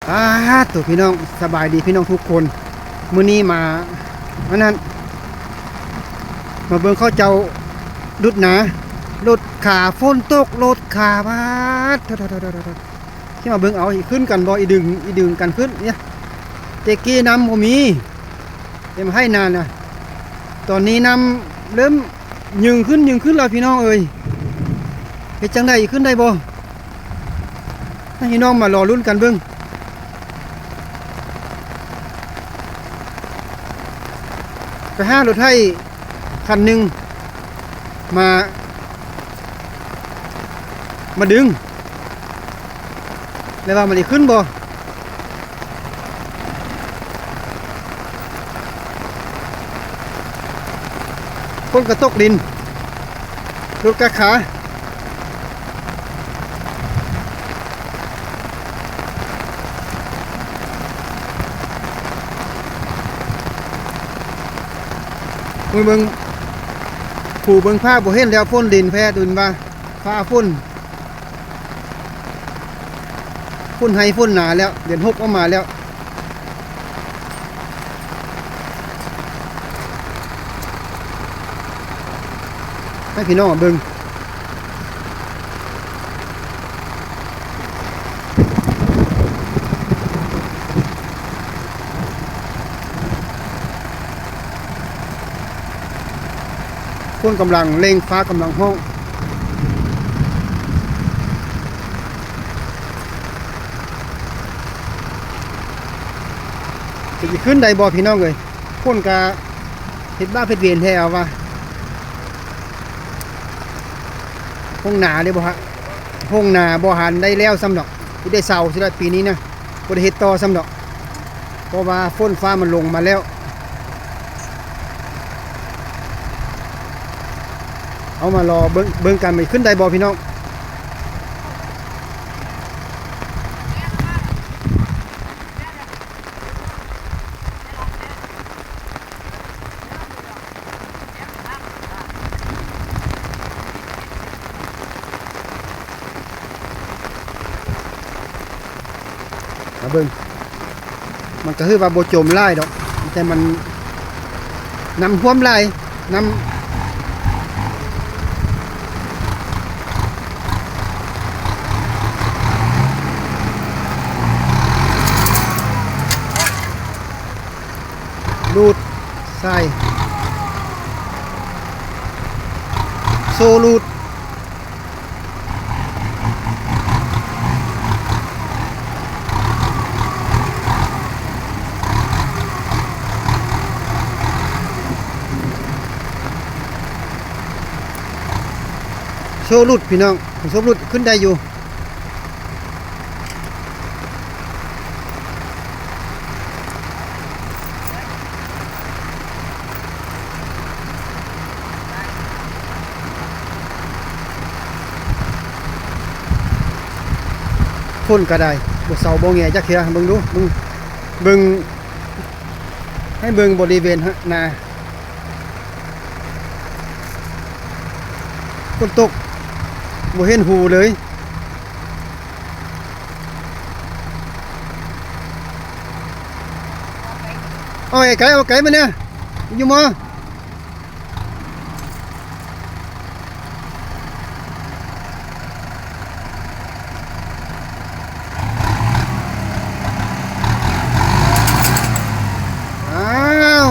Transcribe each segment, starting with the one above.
ປາດໂທ້ ພີ່ນ້ອງ ສະບາຍດີພີ່ນ້ອງທຸກຄົນ. ມື້ນີ້ມາ ອັນນັ້ນ ມາເບິ່ງເຂົາເຈົ້າດຸດນາ ລົດຂາ ຝົນຕົກ ລົດຂາ ປາດໂທ້ ຂຶ້ນມາເບິ່ງເອົາ ຊິຂຶ້ນກັນບໍ່ ອີດຶງ ອີດຶງກັນຂຶ້ນ ເອີຍ ແຈກີ້ນ້ຳບໍ່ມີ ເຮັດໃຫ້ນານນະ. ຕອນນີ້ນ້ຳເລີ່ມ ຍິງຂຶ້ນ ຍິງຂຶ້ນແລ້ວພີ່ນ້ອງເອີຍ ເຮັດຈັ່ງໃດ ຂຶ້ນໄດ້ບໍ່? ໃຫ້ພີ່ນ້ອງມາລໍລຸ້ນກັນເບິ່ງ. ໄປຫາລົດໄຖຄັນໜຶ່ງມາ ມາດຶງ ແລ້ວວ່າມັນຊິຂຶ້ນບໍ່? ຝົນກະຕົກດິນ ລົດກະຂາ ເບິ່ງ ເບິ່ງ ຜູ້ເບິ່ງພາບບໍ່ເຫັນແລ້ວ ຝົນດິນແພດ ເພິ່ນວ່າຟ້າຝົນ ຝົນໄຮ່ຝົນນາແລ້ວ ເດືອນຫົກອອກມາແລ້ວ ໃຫ້ພີ່ນ້ອງເບິ່ງ ຝົນກຳລັງເລັ່ງ ຟ້າກຳລັງຮ້ອງ. ຊິຂຶ້ນໄດ້ບໍ່ພີ່ນ້ອງເອີຍ? ຝົນກະເຮັດບາບເຮັດເວນແທ້ວ່າ ໂຮງນາເດ້ບໍ່ຮະ ໂຮງນາບໍ່ທັນໄດ້ແລ້ວຊ້ຳດອກ ຊິໄດ້ເຊົາຊິລະປີນີ້ນະ ບໍ່ໄດ້ເຮັດຕໍ່ຊ້ຳດອກ ເພາະວ່າຝົນຟ້າມັນລົງມາແລ້ວ. ເອົາມາລໍເບິ່ງ ເບິ່ງກັນ ມັນຂຶ້ນໄດ້ບໍ່ພີ່ນ້ອງ? ມາເບິ່ງ ມັນກະຄືວ່າບໍ່ຈົມຫຼາຍດອກ ແຕ່ມັນ ນ້ຳຖ້ວມຫຼາຍ ນ້ຳ ລູດ ໃສ່ ໂສ້ລູດ ໂສ້ຫຼຸດພີ່ນ້ອງ ໂສ້ຫຼຸດ ຂຶ້ນໄດ້ຢູ່. ຝົນກະໄດ້ ບໍ່ເຊົາບໍ່ແງຈັກເທື່ອ ເບິ່ງດູ ເບິ່ງ ເບິ່ງ ໃຫ້ເບິ່ງບໍລິເວນນາ ຝົນຕົກ ບໍ່ເຫັນຫູເລີຍ. ເອົາໄກໆ ເອົາໄກມາແດ່ ຢູ່ໝໍ? ອ້າວ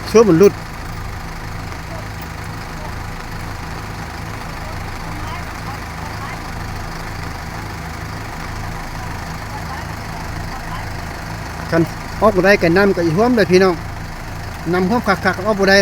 ໂຊມັນຫຼຸດ ຄັນອອກບໍ່ໄດ້ກະນ້ຳກະອີ່ຖ້ວມເດີພີ່ນ້ອງ ນ້ຳຖ້ວມຄັກໆ ອອກບໍ່ໄດ້. ໂ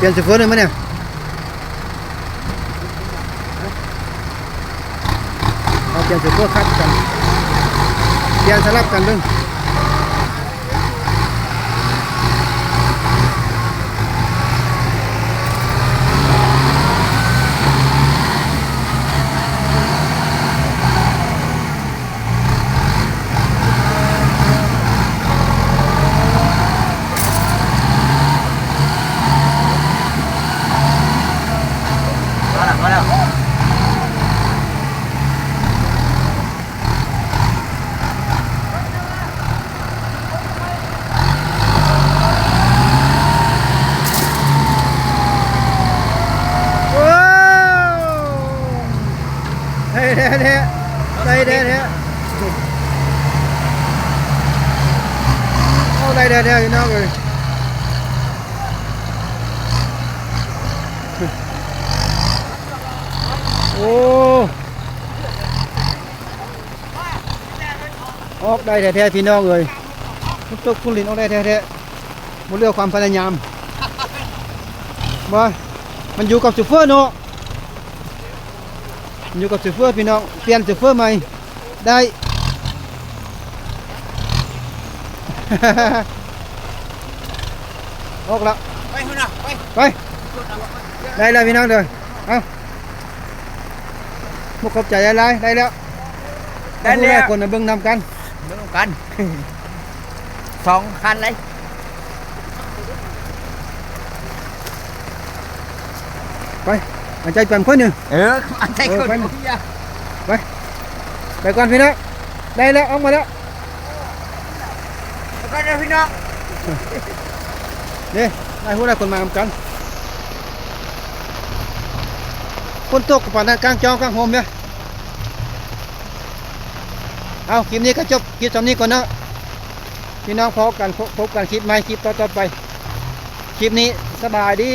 ປ່ຽນໂຊເຟີເລີຍມື້ນີ້ ເຮົາປ່ຽນໂຊເຟີຄັດກັນ ປ່ຽນສະຫຼັບກັນເບິ່ງ. ໄດ້ແທ້ໆ ໄດ້ແທ້ໆ ໂອ້ ໄດ້ແທ້ໆ ພີ່ນ້ອງເອີຍ. ໂອ້ ອອກໄດ້ແທ້ໆ ພີ່ນ້ອງເອີຍ. ຝົນຕົກຝົນລິນ ອອກໄດ້ແທ້ໆ ບໍ່ເຫຼືອຄວາມພະຍາຍາມ. ບໍ່ ມັນຢູ່ກັບໂຊເຟີເນາະ ມັນຢູ່ກັບໂຊເຟີ ພີ່ນ້ອງ. ປ່ຽນໂຊເຟີໃໝ່ໄດ້ ອອກແລ້ວ ໄປພຸ້ນນະ ໄປ ໄປ ໄດ້ແລ້ວ ພີ່ນ້ອງເດີ. ເອົາ ຂອບໃຈຫຼາຍໆ ໄດ້ແລ້ວ ໄດ້ແລ້ວ ຄົນນະເບິ່ງນຳກັນ ເບິ່ງນຳກັນ ສອງຄັນເລີຍ. ໄປ ອັນໃຈແປມຄົນໜຶ່ງ ເອີ ອັນໃຈຄົນໜຶ່ງ ໄປ ໄປກ່ອນ ພີ່ນ້ອງ. ໄດ້ແລ້ວ ອອກມາແລ້ວ ໄປກ່ອນເດີ ພີ່ນ້ອງ. ເດ້ ໄດ້ຮູ້ແລ້ວ ຄົນມານຳກັນ. ຝົນຕົກກໍປານນັ້ນ ກາງຈອງກາງຮົ່ມເດ້. ເອົາ ຄລິບນີ້ກໍຈົບຄລິບຊ່ຳນີ້ກ່ອນເນາະ ພີ່ນ້ອງ. ພໍກັນ ພົບກັນຄລິບໃໝ່ ຄລິບຕໍ່ໆໄປ. ຄລິບນີ້ສະບາຍດີ.